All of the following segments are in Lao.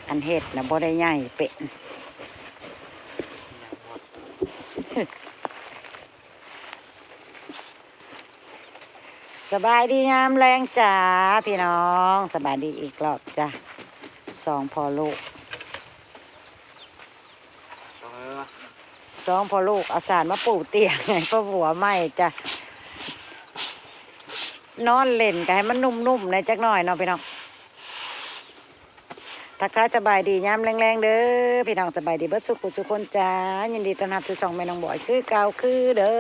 ອັນເຮັດນະບໍ່ໄດ້ໃຫຍ່ເປັນ. ສະບາຍດີຍາມແລງຈ້າພີ່ນ້ອງ, ສະບາຍດີອີກລອບຈ້າ ສອງພໍ່ລູກ. ສອງພໍ່ລູກເອົາສານມາປູຕຽງໃຫ້ປ້າບົວໃໝ່ຈ້າ. ນອນເລ່ນກໍໃຫ້ມັນນຸ້ມໆແດ່ຈັກໜ້ອຍເນາະພີ່ນ້ອງ. ທັກທາຍສະບາຍດີຍາມແລງໆເດີພີ່ນ້ອງ, ສະບາຍດີເບິດສູ່ຜູ້ສູ່ຄົນຈ້າ. ຍິນດີຕ້ອນຮັບສູ່ຊ່ອງແມ່ນ້ອງບອຍຄືເກົ່າຄືເດີ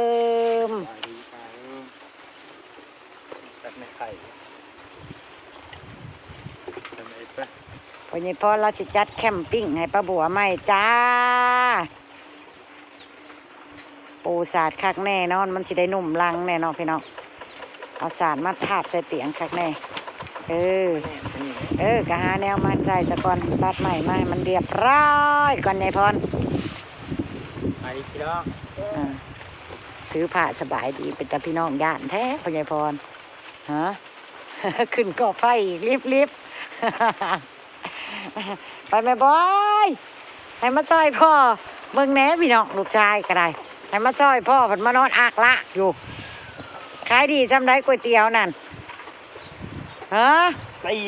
ມ. ສະບາຍດີຈ້າເດີ. ຕັດໄມ້ໄຜ່ ຕັດໄມ້ໄຜ່. ພໍ່ໃຫຍ່ພອນລາວຊິຈັດແຄມປິງໃຫ້ປ້າບົວໃໝ່ຈ້າ. ປູສາດຄັກແນ່ນອນ, ມັນຊິໄດ້ນຸ້ມຫຼັງແນ່ເນາະພີ່ນ້ອງ. ເອົາສານມາທາບໃສ່ຕຽງຄັກແນ່. ເອີ ເອີ ກະຫາແນວມາໃສ່ສະກ່ອນ, ຕັດໄມ້ມາໃຫ້ມັນລຽບຮ້ອຍກ່ອນ ຍາຍພອນ. ສະບາຍດີພີ່ນ້ອງ. ອ່າ ຖືພະສະບາຍດີ ເປັນຕາພີ່ນ້ອງຢ້ານແທ້ພໍ່ໃຫຍ່ພອນ. ຮະ ຂຶ້ນກໍໄຟອີກ ລິບໆ. ໄປແມ່ບອຍ ໃຫ້ມາຊ່ອຍພໍ່ເບິ່ງແດ່ພີ່ນ້ອງ. ລູກຊາຍກໍໄດ້ ໃຫ້ມາຊ່ອຍພໍ່ ເພິ່ນມານອນອາກລາກຢູ່. ຂາຍດີຊ່ຳໃດກ໋ວຍຕຽວນັ້ນ? ຮະ ສີ່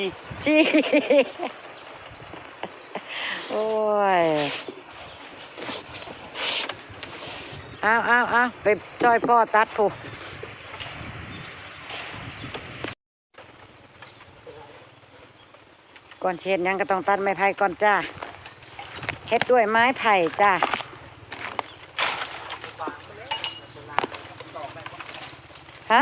ສີ່. ໂອ້ຍ ເອົາໆໆ ໄປຊ່ອຍພໍ່ຕັດພຸ້ນ. ກ່ອນຊິເຮັດຫຍັງກໍຕ້ອງຕັດໄມ້ໄຜ່ກ່ອນຈ້າ. ເຮັດດ້ວຍໄມ້ໄຜ່ຈ້າ. ຮະ?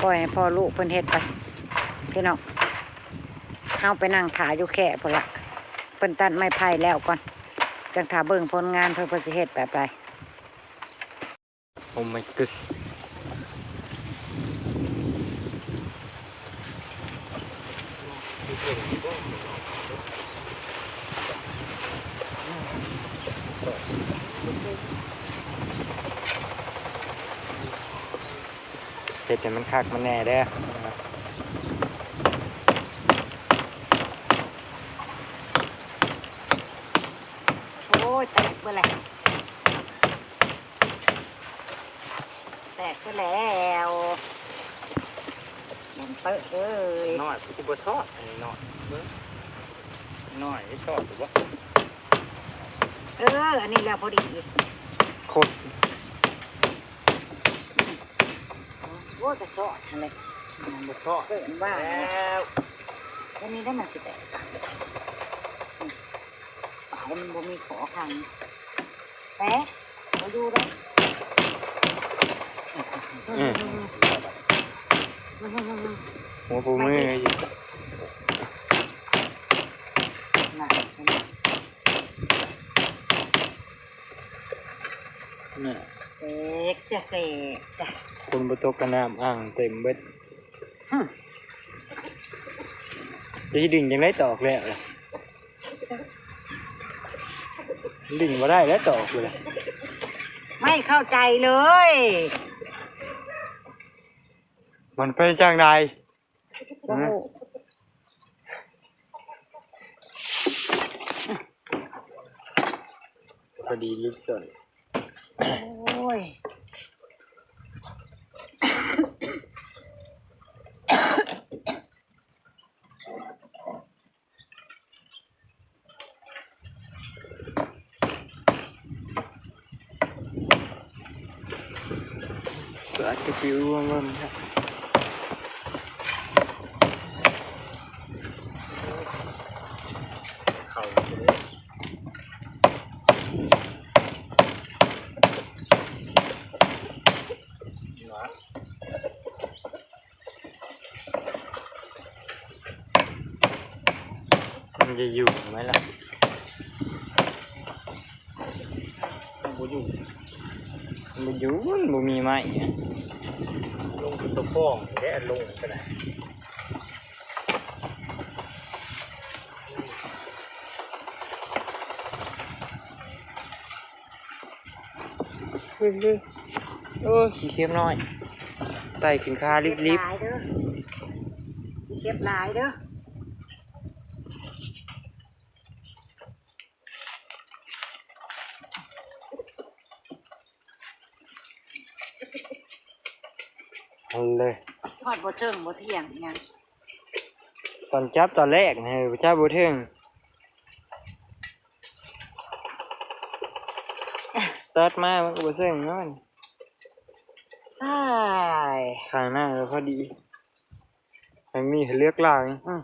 ປ່ອຍໃຫ້ພໍ່ລູກເພິ່ນເຮັດໄປພີ່ນ້ອງ. ເຮົາໄປນັ່ງຖ້າຢູ່ແຄພຸ້ນລະ. ເພິ່ນຕັດໄມ້ໄຜ່ແລ້ວກ່ອນ ຈັ່ງຖ້າເບິ່ງຜົນງານເພິ່ນ ເພິ່ນຊິເຮັດແບບໃດ. Oh my god. ເຮັດໃຫ້ມັນຄັກມັນແນ່ເດີ້. ໂອ້ຍ ແຕກເບິດແລ້ວ. ແຕກໄປແລ້ວ ແໜ້ນເປິເອີຍ. ນ້ອຍຄືຊິບໍ່ຊອດ ອັນນີ້ນ້ອຍ ເບິ່ງ ນ້ອຍຊອດຢູ່ບໍ່? ເອີ ອັນນີ້ແລ້ວພໍດີ ຄົດ ໂອ້ຍ ກະຊອດຫັ້ນແຫຼະ ມັນບໍ່ຊອດ ເກີນວ່າແລ້ວ ອັນນີ້ໄດ້ມັນຊິແຕກ ປາຍມັນບໍ່ມີຂໍຄັງ. ແປະ ບໍ່ຢູ່ເດ້. ອືມ ຫົວປູມືຢູ່ ນະ ເຫັນບໍ່? ນະ ເອກຈະເສກ ຄົນບໍ່ຕົກກະນ້ຳອ່າງເຕັມເບິດ. ຫຶ ຈະຊິດຶງຈັ່ງໃດຕອກແລ້ວ ດຶງບໍ່ໄດ້ແລ້ວຕອກເລີຍ. ໄມ່ເຂົ້າໃຈເລີຍ ມັນເປັນຈັ່ງໃດ? ບໍ່ຮູ້ ພໍດີຫຼຸດສົ້ນ. ໂອ້ຍ. ສາດກະປິວລວມເບິ່ງ ເຂົ້າ ມັນຈະຢູ່ໄໝລະ? ມັນບໍ່ຢູ່ ມັນບໍ່ຢູ່ ມັນບໍ່ມີໄມ້. ລົງຕົວຟອງແທ້ ລົງກໍໄດ້. ໂອ້ຍ ຂີ້ເຂັບນ້ອຍ ໄຕ່ຂຶ້ນຄາລິບໆ ຂີ້ເຂັບຫຼາຍເດີ ຂີ້ເຂັບຫຼາຍເດີ. ເອົາເລີຍ ຮອດບໍ່ເຖິງບໍ່ທ່ຽງຫຍັງ ຕອນຈັບຕອນແລກນະ ຈັບບໍ່ເຖິງ ຕັດມາມັນກໍບໍ່ເຖິງນອນ ອ້າຍ ຂ້າງໜ້າກໍພໍດີ. ທາງນີ້ໃຫ້ເລືອກຫຼາຍ ອື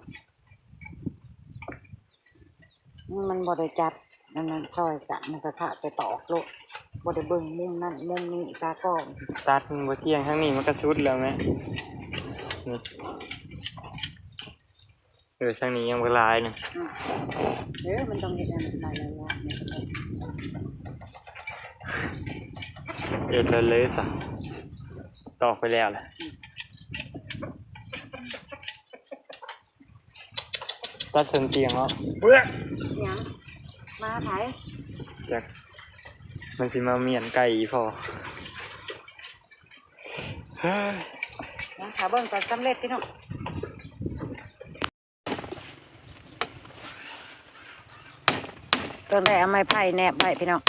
ມ ມັນບໍ່ໄດ້ຈັບ ອັນນັ້ນ ຊ່ອຍກັນ ມັນກະທະໄປຕອກໂລດ ບໍ່ໄດ້ເບິ່ງມຸມນັ້ນມຸມນີ້ ຕາກ້ອງ ຕັດມັນບໍ່ທ່ຽງ ທາງນີ້ມັນກະສຸດແລ້ວແມະ ນີ້ ເອີ ທາງນີ້ຍັງບໍ່ຫຼາຍນະ ອືມ ເອີ ມັນຕ້ອງເຮັດອັນຫຼາຍໆ ເຮັດເລີຍຊະ ຕອກໄປແລ້ວລະ ອືມ. ຕັດເຊິ່ງຕຽງເນາະ ເບືອ ຫຍັງ ມາໃຜ ຈັກ ມັນຊິມາມ້ຽນໄກ່ອີ່ພໍ່ ເຮີ້ຍ ມາຖ້າເບິ່ງຕອນສຳເລັດພີ່ນ້ອງ ຕ້ອງໄດ້ເອົາໄມ້ໄຜ່ແນບໄວ້ພີ່ນ້ອງ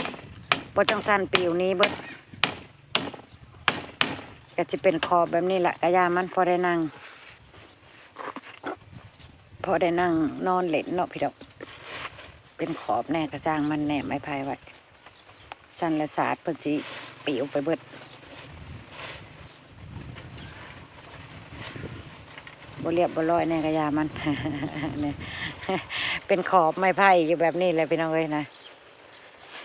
ບໍ່ຈັ່ງຊັ້ນປິວໜີເບິດ ກະຊິເປັນຂອບແບບນີ້ລະ ກະຢ່າມັນ ພໍໄດ້ນັ່ງ ພໍໄດ້ນັ່ງນອນເຫຼັ້ນເນາະພີ່ນ້ອງ ເປັນຂອບແດ່ກະຊ່າງມັນ ແນບໄມ້ໄຜ່ໄວ້ ຊັ້ນລະສາດເພິ່ນຊິປິວໄປເບິດ ບໍ່ລຽບບໍ່ລອຍແດ່ກະຢ່າມັນ ເປັນຂອບໄມ້ໄຜ່ຢູ່ແບບນີ້ແຫຼະພີ່ນ້ອງເອີຍນະ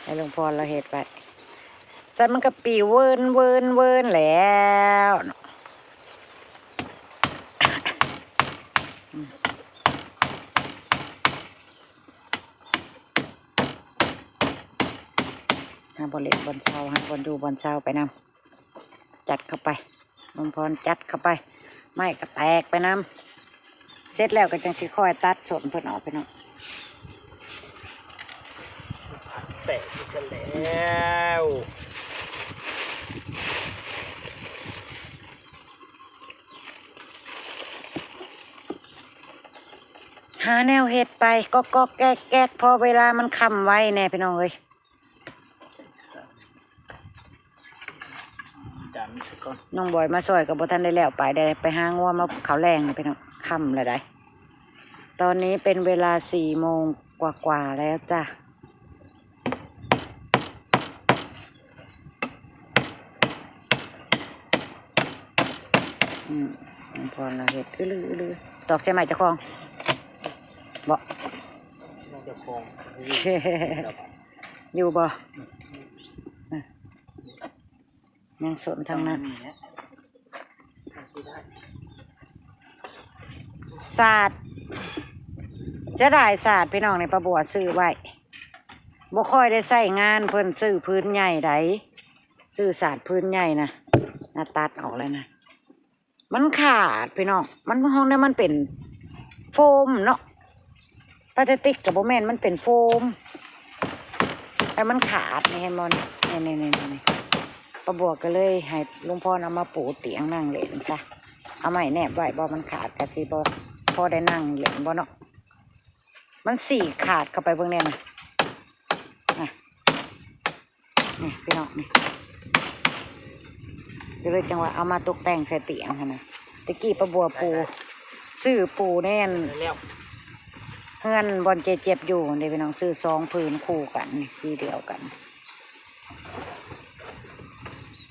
ໃຫ້ລຸງພອນລາວເຮັດໄວ້ ຊັ້ນມັນກະປິວເວີນໆໆແລ້ວ ຫາບ່ອນເຫຼັ້ນບ່ອນເຊົາ ຫາບ່ອນຢູ່ບ່ອນເຊົາໄປນຳ ຈັດເຂົ້າໄປ ລຸງພອນຈັດເຂົ້າໄປ ໄມ້ກະແຕກໄປນຳ ເສັດແລ້ວກະຈັ່ງຊິຄ່ອຍຕັດສົ້ນເພິ່ນອອກພີ່ນ້ອງ ແຕກຊະແລ້ວ ຫາແນວເຮັດໄປ ກອກໆແກກໆ ພໍເວລາມັນຄ່ຳໄວແດ່ພີ່ນ້ອງເອີຍ. ນ້ອງບອຍມາຊ່ອຍກໍບໍ່ທັນໄດ້ແລ້ວ ໄປໄດ້ ໄປຫາງົວມາເຂົ້າແລງພີ່ນ້ອງ ຄ່ຳແລ້ວໃດ໋ ຕອນນີ້ເປັນເວລາສີ່ໂມງກວ່າໆແລ້ວຈ້າ. ອືມ ນ້ອງພອນລາວເຮັດ ອືລືໆ ຕອກໃສ່ໄມ້ເຈົ້າຂອງ ບໍ່ ໄມ້ເຈົ້າຂອງ ຢູ່ບໍ່? ອືມ ຍັງສົນທາງນັ້ນ ສາດ ເສຍດາຍສາດພີ່ນ້ອງ ນີ້ ປ້າບົວຊື້ໄວ້ ບໍ່ຄ່ອຍໄດ້ໃຊ້ງານ ເພິ່ນຊື້ພື້ນໃຫຍ່ໃດ໋ ຊື້ສາດພື້ນໃຫຍ່ນະ ນະ ຕັດອອກແລ້ວນະ ມັນຂາດພີ່ນ້ອງ ມັນ ຫ້ອງໃດມັນເປັນໂຟມເນາະ ພລາສຕິກກໍບໍ່ແມ່ນ ມັນເປັນໂຟມ ແລ້ວມັນຂາດນີ້ ເຫັນບໍ່ນີ້ ນີ້ໆໆ ປ້າບົວກໍເລີຍໃຫ້ລຸງພອນເອົາມາປູຕຽງນັ່ງເຫຼັ້ນຊະ ເອົາໄມ້ແນບໄວ້ ບໍ່ ມັນຂາດກໍຊິບໍ່ພໍໄດ້ນັ່ງເຫຼັ້ນບໍ່ເນາະ ມັນສີກຂາດເຂົ້າໄປເບິ່ງແດ່ນະ ນະ ນີ້ພີ່ນ້ອງນີ້ ກໍເລີຍຈັ່ງວ່າເອົາມາຕົກແຕ່ງໃສ່ຕຽງຫັ້ນນະ ແຕ່ກີ້ປ້າບົວປູ ຊື້ປູແນ່ນ ເຮືອນບ່ອນເຈເຈັບຢູ່ເດ້ພີ່ນ້ອງ ຊື້ສອງຜືນຄູ່ກັນ ສີດຽວກັນ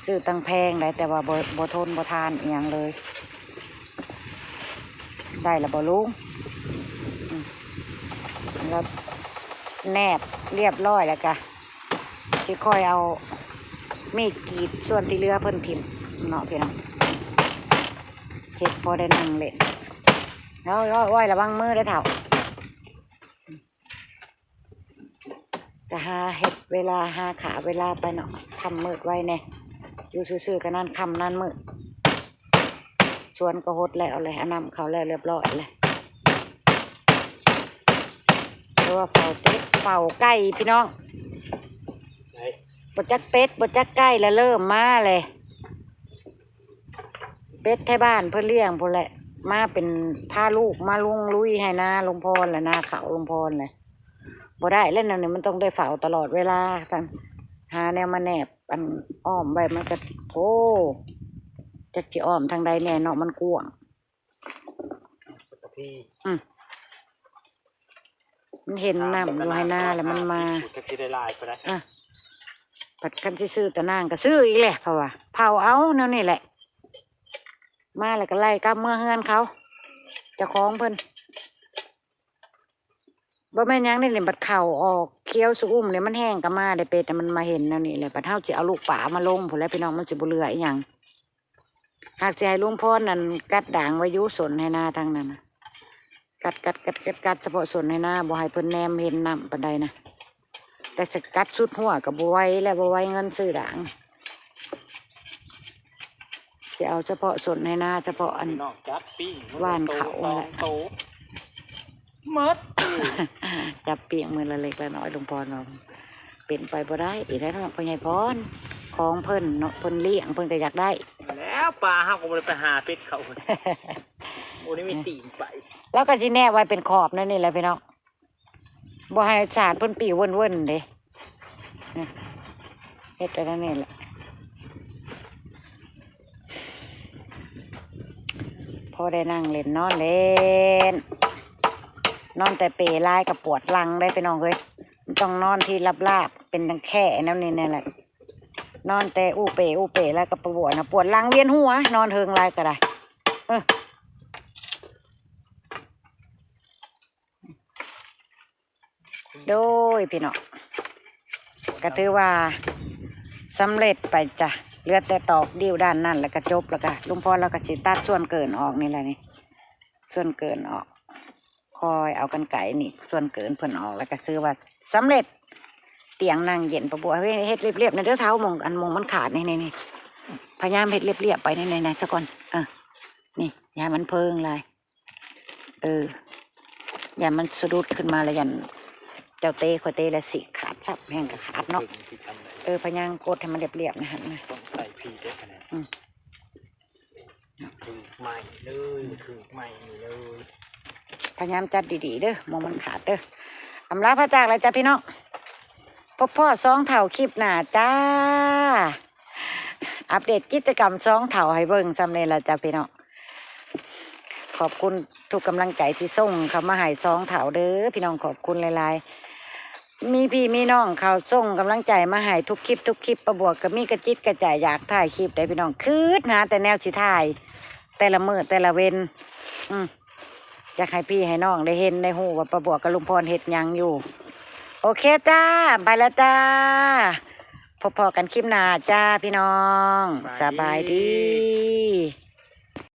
ຊື້ຕັ້ງແພງໃດ໋ ແຕ່ວ່າບໍ່ ບໍ່ທົນບໍ່ທານອີ່ຫຍັງເລີຍ ໄດ້ລະບໍ່ລຸງ? ອືມ ແລ້ວແນບລຽບຮ້ອຍແລ້ວກະ ຊິຄ່ອຍເອົາມີດກຣີດສ່ວນທີ່ເຫຼືອເພິ່ນຖິ້ມເນາະພີ່ນ້ອງ ເຮັດພໍໄດ້ນັ່ງເຫຼັ້ນ ເອົາ ເອົາ ໄວ້ລະວັງມືເດີເຖົ້າ ກະຫາເຮັດເວລາ ຫາຂ້າເວລາໄປເນາະ ຄ່ຳມືດໄວແດ່ ຢູ່ຊື່ໆກະນານຄ່ຳນານມືດ ສວນກໍຫົດແລ້ວແຫຼະ ເອົານ້ຳເຂົ້າແລ້ວລຽບຮ້ອຍແລ້ວ ແຕ່ວ່າເຝົ້າເປັດເຝົ້າໄກ່ພີ່ນ້ອງ ໄປ ບໍ່ຈັກເປັດບໍ່ຈັກໄກ່ ລະເລີ່ມມາແຫຼະ. ເປັດໄທບ້ານເພິ່ນລ້ຽງພຸ້ນແຫຼະ ມາເປັນ ພາລູກມາລົງລຸຍໄຮ່ນາລຸງພອນ ແລະນາເຂົ້າລຸງພອນແຫຼະ. ບໍ່ໄດ້ແລ້ວ ແນວນີ້ມັນຕ້ອງໄດ້ເຝົ້າຕະຫຼອດເວລາ ຫາແນວມາແນບ ອັນ ອ້ອມໄວ້ ມັນກໍ ໂອ້ ຈັກຊິອ້ອມທາງໃດແດ່ເນາະ ມັນກວ້າງ. ອືມ ມັນເຫັນນ້ຳຢູ່ໄຮ່ນາແລ້ວມັນມາ ຈັກຊິໄດ້ຫຼາຍປານໃດ. ອະ ບັດຄັນຊິຊື້ຕານາງກໍຊື້ອີກແຫຼະ ເພາະວ່າເຜົາເອົາແນວນີ້ແຫຼະ ມາແລ້ວກໍໄລ່ກັບເມືອເຮືອນເຂົາ ເຈົ້າຂອງເພິ່ນ. ບໍ່ແມ່ນຫຍັງເດ້ນີ້ ບັດເຂົ້າອອກຂຽວຊະອຸ່ມນີ້ ມັນແຮງກໍມາເດ້ ເປັດມັນມາເຫັນແນວນີ້ແຫຼະ ບັດເຮົາຊິເອົາລູກປາມາລົງພຸ້ນແຫຼະ ພີ່ນ້ອງ ມັນຊິບໍ່ເຫຼືອອີຫຍັງ. ຫາກຊິໃຫ້ລຸງພອນນັ້ນກັດດາງໄວ້ຢູ່ ສົນໄຮ່ນາທາງນັ້ນນະ ກັດ ກັດ ກັດ ກັດ ກັດ ສະເພາະສົນໄຮ່ນາ ບໍ່ໃຫ້ເພິ່ນແນມເຫັນນ້ຳປານໃດນະ. ແຕ່ສະກັດສຸດຫົວກໍບໍ່ໄຫວແລ້ວ ບໍ່ໄຫວເງິນຊື້ດາງ. ຊິເອົາສະເພາະສົນໄຮ່ນາ ສະເພາະອັນ ພີ່ນ້ອງ ຈັບປີ້ງ ຫວ່ານເຂົ້າ ໂຕ ນັ້ນແຫຼະ ສອງໂຕ ໝົດ ຈັບປີ້ງມື້ລະເລັກລະນ້ອຍ ລຸງພອນວ່າ ເປັນໄປບໍ່ໄດ້ອີກແລ້ວເນາະ ພໍ່ໃຫຍ່ພອນ ຂອງເພິ່ນເນາະ ເພິ່ນລ້ຽງ ເພິ່ນກໍຢາກໄດ້. ແລ້ວປາເຮົາກໍບໍ່ໄດ້ໄປຫາເປັດເຂົາ ບໍ່ໄດ້ມີຕີນໄປ. ລາວກໍຊິແນບໄວ້ເປັນຂອບແນວນີ້ແຫຼະ ພີ່ນ້ອງ ບໍ່ໃຫ້ສາດເພິ່ນປິວເວີ້ນໆເດ້. ເຮັດໄວ້ແນວນີ້ແຫຼະ ພໍໄດ້ນັ່ງເລ່ນນອນເລ່ນ ນອນແຕ່ເປຫຼາຍກໍປວດຫຼັງເດ້ ພີ່ນ້ອງເອີຍ. ມັນຕ້ອງນອນທີ່ລາບໆ ເປັນຈັ່ງແຄ່ແນວນີ້ແນ່ແຫຼະ ນອນແຕ່ອູເປອູເປ ແລ້ວກໍປະບວນ ປວດຫຼັງວຽນຫົວ ນອນເທິງຫຼາຍກໍໄດ້. ເອີ ໂດຍ ພີ່ນ້ອງ ກໍຖືວ່າສຳເລັດໄປຈ້ະ ເຫຼືອແຕ່ຕອກດິ້ວດ້ານນັ້ນ ແລ້ວກໍຈົບ ແລ້ວກໍລຸງພອນລາວກໍຊິຕັດສ່ວນເກີນອອກນີ້ແຫຼະນີ້ ສ່ວນເກີນອອກ ຄ່ອຍເອົາກັນໄກໜີບສ່ວນເກີນເພິ່ນອອກ ແລ້ວກໍຖືວ່າສຳເລັດ. ຕຽງນັ່ງເຢັນ ປາບົວ ເຮັດລຽບໆແດ່ເດີເຖົ້າ ໝ່ອງ ອັນ ໝ່ອງມັນຂາດນີ້ໆ ພະຍາຍາມເຮັດລຽບໆໄປ ນີ້ໆ ຊະກ່ອນ ເອີ ນີ້ ຢ່າໃຫ້ມັນເພີງຫຼາຍ. ເອີ ຢ້ານມັນສະດຸດຂຶ້ນມາແລ້ວ ຢ້ານເຈົ້າເຕະຂ້ອຍເຕະແລ້ວສີກຂາດ ສັບແຮງກໍຂາດເນາະ. ເອີ ພະຍາຍາມກົດໃຫ້ມັນລຽບໆ ນະຫັ້ນນະ ຕ້ອງໃສ່ພີເດ້ຂະແນນ ອືມ ຖືກໄມ້ເລີຍ ຖືກໄມ້ນີ້ເລີຍ ພະຍາຍາມຈັດດີໆເດີ ໝ່ອງມັນຂາດເດີ. ອຳລາພາຈາກແລ້ວຈ້ະ ພີ່ນ້ອງ ພົບພໍ້ສອງເຖົ້າຄລິບໜ້າຈ້າ. ອັບເດດກິດຈະກຳສອງເຖົ້າໃຫ້ເບິ່ງຊ່ຳນີ້ລະຈ້ະ ພີ່ນ້ອງ. ຂອບຄຸນທຸກກຳລັງໃຈທີ່ສົ່ງເຂົ້າມາໃຫ້ສອງເຖົ້າເດີ ພີ່ນ້ອງ ຂອບຄຸນຫຼາຍໆ. ມີພີ່ມີນ້ອງເຂົາສົ່ງກຳລັງໃຈມາໃຫ້ທຸກຄລິບ ທຸກຄລິບ ປາບົວກໍມີກະຈິດກະໃຈຢາກຖ່າຍຄລິບເດ້ ພີ່ນ້ອງ ຄຶດຫາແຕ່ແນວຊິຖ່າຍ ແຕ່ລະມື້ແຕ່ລະເວັນ ອືມ ຢາກໃຫ້ພີ່ໃຫ້ນ້ອງໄດ້ເຫັນໄດ້ຮູ້ວ່າປາບົວກັບລຸງພອນເຮັດຫຍັງຢູ່. ໂອເຄຈ້າ ໄປແລ້ວຈ້າ ພົບພໍ້ກັນຄລິບໜ້າຈ້າ ພີ່ນ້ອງ ສະບາຍດີ.